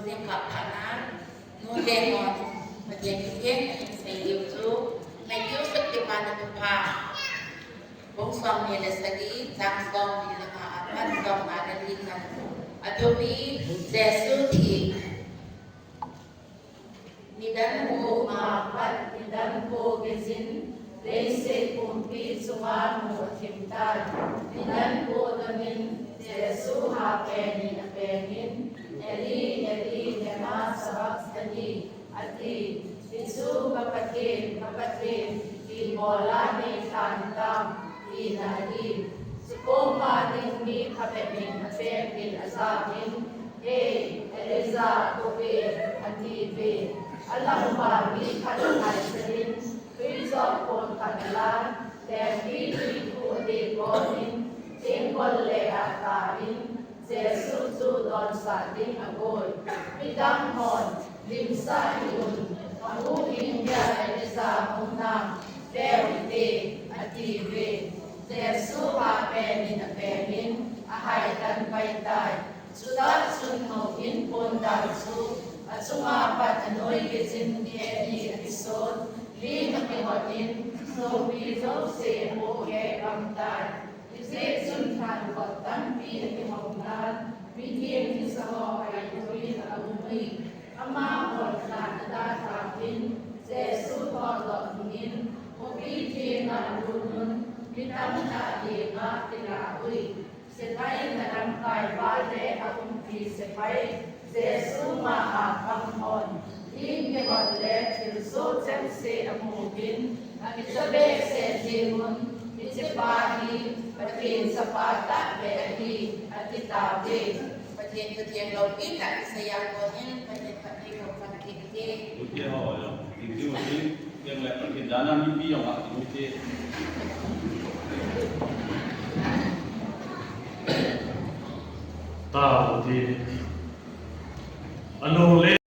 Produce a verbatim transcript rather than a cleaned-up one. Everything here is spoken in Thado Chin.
Jingkah phat a, nute hon Pathen kitheng in asei diu chu, Matthew sut Kipana Thupha, bung somni le sagi, chang somni le nga apat somnga le li chan. Athupi, Jesu thi. Nidan ko ma pat nidan ko gei jin, leiset pumpi chunga mu athim tai. Nidan ko donin Jesu hapen in apen in, Eli, Eli, lema sabachthani, ati. Hichu, ka Pathen, ka Pathen, ipi bola neilhan tam, tina ahi. Chukoma ding mi phabep in apen in ajah in, Hei, Elijah, kou ve, ati ve. Alangba mi khat ahaisan in, twi jop kon khat alan, lengpi twi khu adeh kon in, thingol le atan, Jesu chu donsah ding agoi. Midang hon, limsah hih un, amu ding dia Elijah hung nam, ve uhite, ati ve. Jesu hapen in apen in, ahaitan pai tai. Chutah chun ngou in pon dan chu, achunga pat anoi gei jin mi ni akison, lim akihot in, sopi jouse apohkeh gam tai. Hijeh chun lhangot tampi akihong nan, mihem kisa ho kaithoin aum ui. Amahon lhan adalhan in, Jesu thoudoh dingin, khopi thenga alut un, mi tamtah henga alah ui. Sepai na lamkai vale aumpi sepai, Jesu ma a pang hon, lim kihot le thilsoh chengse amu uvin, akicha behseh jeng un, hichepa hi Pathen Chapa tahbeh ahi, ati tauve. Pathen thu theng loupina isei a konin, Pathen phatthei boh phatthei te. Ute ho jong, tingting ute, teng le Pathen jana mipi jong a ute. Tao ute. Anung le